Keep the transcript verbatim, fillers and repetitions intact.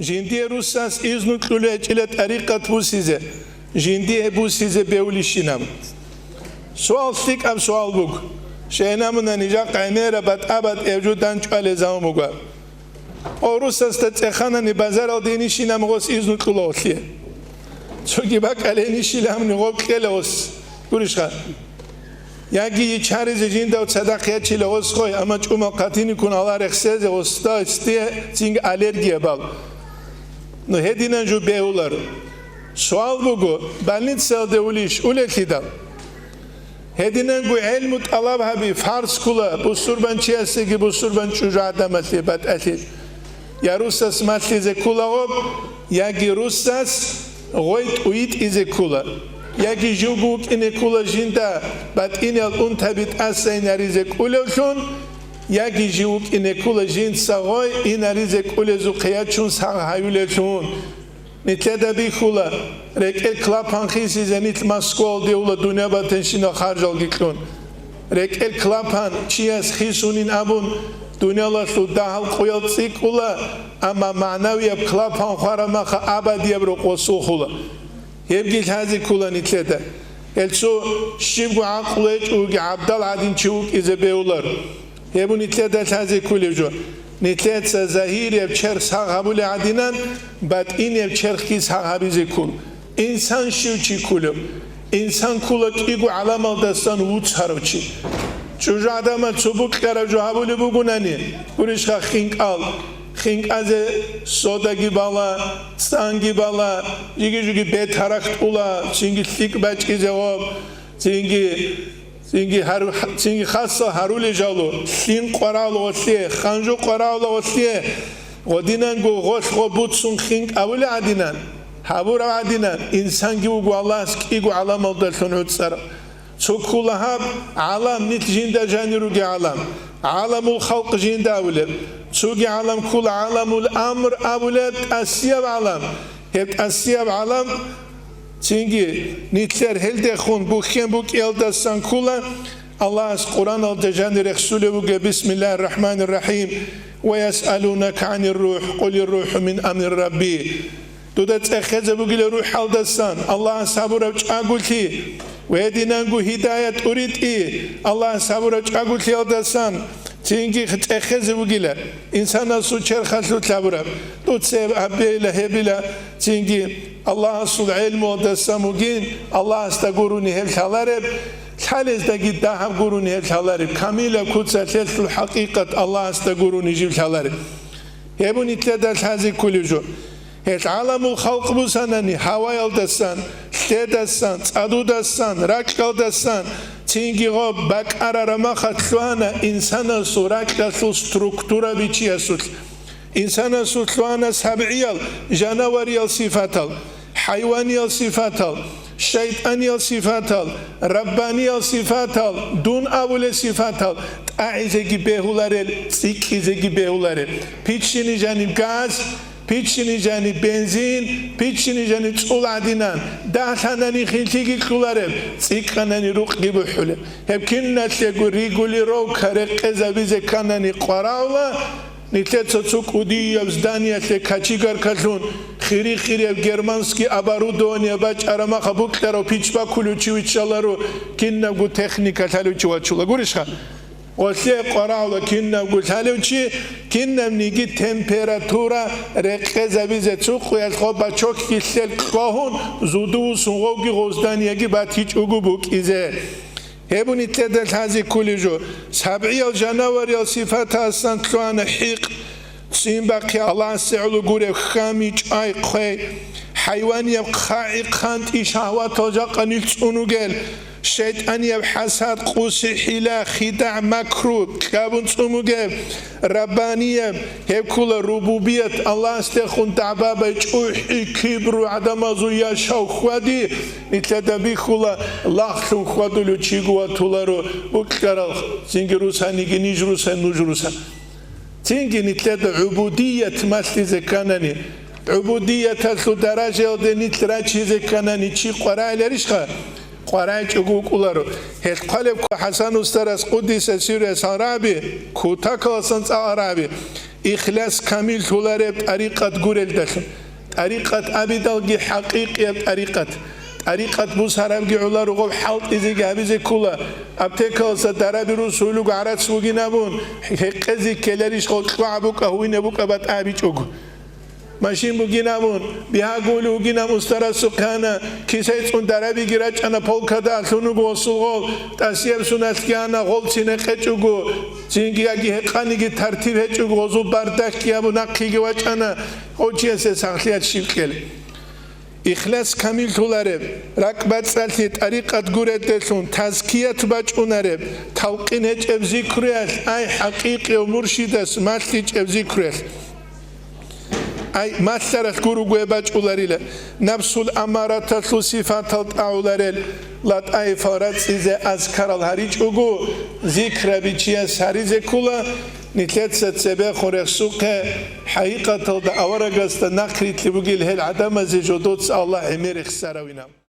Жиндие руссас изну кьулечӀила тӀарикъат бусизе, жиндие бусизе бевлищинаб. Суал, лъикӀаб суал буго. Щайин абуни, жакъа гӀемераб батӀа-батӀияб жо данчӀвалел заман буго. О, руссасда цӀеханани базаралде инищинаб гъос изну кьула гъолъие. Цоги бакӀалде инищилан абуни гъоб кьела гъос. Гурищха? Яги ичаризе жиндав цадахъ ячила гъос хой, амма чӀумал хъатиниккун Аллагь рехсезе гъосда исте цинги аллергия бал. Ну, гьединан жо бегьулар. Суал буго, больницаялде улищ, улелъидал? Гьединанго гӀелму тӀалаб гьаби фарз ккула бусурбанчиясеги бусурбан чӀужугӀадамалъе батӀалъи. Я руссас малъизе ккула гъоб, яги руссас гъой тӀуитӀизе ккула, яги живго вукӀине ккула жинда батӀиниял унтаби тӀаса инаризе кӀулевлъун, яги жив вукӀине ккула жинца гъой инаризе кӀулезухъе ячун сагъ гьаюлелъун. Нилъеда бихьула, рекӀел клапан хисизе нилъ Москвалде ула дунъя батанщинал харжалги кьун. РекӀел клапан чияс хисунин абун, дунялалъул дагьал къуял цӀикӀкӀула, амма магӀнавияб клапан хвараб маха абадияб рокъов сухула. Гьебги лъазе ккула нилъеда. Гьел цо щибго гӀакълу гьечӀого гӀабдал гӀадин чи вукӀизе бегьулар. Гьеб нилъеда лъазе ккулеб жо. Нилъеца загьирияб черх сагъ гьабулеб гӀадинан, батӀинияб черхги сагъ гьабизе ккун. Инсан щив чи ккулев? Инсан ккула кӀиго гӀаламалдасан вуц гьарав чи. ЧӀужугӀадамал цо букьараб жо гьабулеб бугунани, гурищха хинкӀал, хинкӀазе содаги бала, цӀанги бала, жиги-жиги бетарахь тӀула, цинги лъикӀ бачӀизе гъоб, цинги Цинги гьар-, цинги хасал гьарулел жало, лъим къварал гъолъе, ханжу къварал гъолъе, гъодинанго гъолъ гъо буцун хинкӀ авулел гӀадинан, гьабурав гӀадинан, инсанги вуго Аллагьас кӀиго гӀаламалдалъун гӀуцӀарав. Цо ккула гьаб гӀалам, нилъ жинда жанир ругел гӀалам, гӀаламул халкъ жинда абулеб. Цоги гӀалам ккула гӀаламул амр абулеб, тӀасияб гӀалам. Гьеб тӀасияб гӀалам Цинги нилъер гьелдехун бухьен букӀиялдасан ккула, Аллагьас Къуръаналда жанир рехсулев вугеб: «Бисмиллагьир рахӀманир рахӀим. Ва ясъалунака гӀанир рухӀ, къулир рухӀу мин амри рабби». Дуда цӀехезе бугила рухӀалдасан, Аллагьас гьабураб чӀаголъи, ва гьединанго гьидаят тӀуритӀи, Аллагьас гьабураб чӀаголъиялдасан, цинги цӀехезе бугила инсанасул черхалъулъ гьабураб, дуца гьеб гьабейила, гьебила, цинги Аллагьасул гӀелмуялдасан бугин, Аллагьасда гурони гьеб лъалареб, лъалездаги дагьаб гурони гьеб лъалареб, камилаб куцалъелъул хӀакъикъат Аллагьасда гурони жиб лъалареб. Гьеб нилъеда лъазе кколеб жо. Гьел гӀаламул халкъ бусанани, гьаваялдасан, лъедасан, цӀадудасан, ракьалдасан, цинги гъоб бакӀарараб махалъ лъугьана инсанасул ракьалъул структураби чиясулъ. Инсанасул лъугьана сабгӀиял, жанавариял сифатал, хӀайваниял сифатал, шайтӀаниял сифатал, раббаниял сифатал, дун абулел сифатал, тӀагӀизеги бегьуларел, цӀикӀкӀизеги бегьуларел. Пиччини жаниб газ, пиччини жаниб бензин, пиччини жаниб цӀул гӀадинан, дагьлъанани хинлъиги кьулареб, цӀикӀкӀанани рукъги бухӀулеб. Гьеб киналъего регулировка рекъезабизе кканани къварагӀула, нилъеца цо кӀудияб зданиялъе кочегаркалъун, хири-хирияб германский оборудование бачӀараб маха букьарав пич бакулев чи виччаларо, кинабго техника лъалев чи вачула. Гурищха? Гъолъе къварагӀула кинабго лъалев чи, кинабниги температура рекъезабизе цо къуялъ гъо бачокги лъел ккогьун, зудувусун гъовги гъов зданияги батичӀого букӀизе. Гьеб нилъеда лъазе кколеб жо. СабгӀиял жанавариял сифатасан лъугьана хӀикъ, цӀинбахъи, Аллагьасе гӀоло гуреб хьами, чӀвай, хъвей, хӀайванияб хъагӀи, хъантӀи, шагьватал жакъа нилъ цӀун ругел, шайтӀанияб хӀасад, къуси, хӀила, хидагӀ, макру кьабун цӀун бугеб, раббанияб, гьеб ккола рубубият, Аллагьасдехун дагӀба-бай, чӀухӀи, кибру, гӀадамазул яшав хьвади, нилъеда бихьула, лагълъун хьвадулев чиго ватуларо, букьарал цинги русаниги, ниж русан, нуж русан. Цинги нилъеда гӀубудият малъизе кканани, гӀубудияталъул даражаялде нилъ рачизе кканани чи къварагӀиларищха? КъварагӀичӀого вукӀуларо. Гьелъ хъвалеб ккола ХӀасан устарас, къуддиса сирругьу, гьасан рагӀаби, кутакаласан цӀакъ рагӀаби. Ихлас камиллъулареб тӀарикъат гурелдалъун. ТӀарикъат абидалги хӀакъикъияб тӀарикъат. ТӀарикъат бусарабги гӀоларо, гъоб хӀалтӀизеги гьабизе ккола. Аптекаласа дараби русулуго гӀарац вугин абун, гьекъезе ккеларищ, гъолкьогӀаб букӀа, гьуинаб букӀа батӀа гьабичӀого. Машин бугин абун, бигьа гули вугин абун устарасухъе ана, кисайцӀун дарабиги рачӀана полкада, лъун вуго гъосул гъол, тӀасияб суналъги ана, гъол цин гьекъечӀого, цинги яги гьекъаниги тартиб гьечӀого, гъозул бардахъги абун нахъеги вачӀана, гъов чиясе сахлъият щиб кьел. Ихлас камиллъулареб, ракӀбацӀцӀалъи тӀарикъат гуределъун тазкият бачӀунареб, талкъин гьечӀеб зикруялъ, ай хӀакъикъияв муршидас малъичӀеб зикруялъ. Ай, малъаралъ гуруго гьеб бачӀуларила, напсул амараталъул сифатал тӀагӀуларел латӀаифал рацӀцӀизе азкарал гьаричӀого, зикраби чияс гьаризе ккола, нилъеца цебехун рехсухъе, хӀакъикъаталда аварагасда нахърилълъи бугел гьел гӀадамазе жодоца Аллагь гӀемер рехсаравина.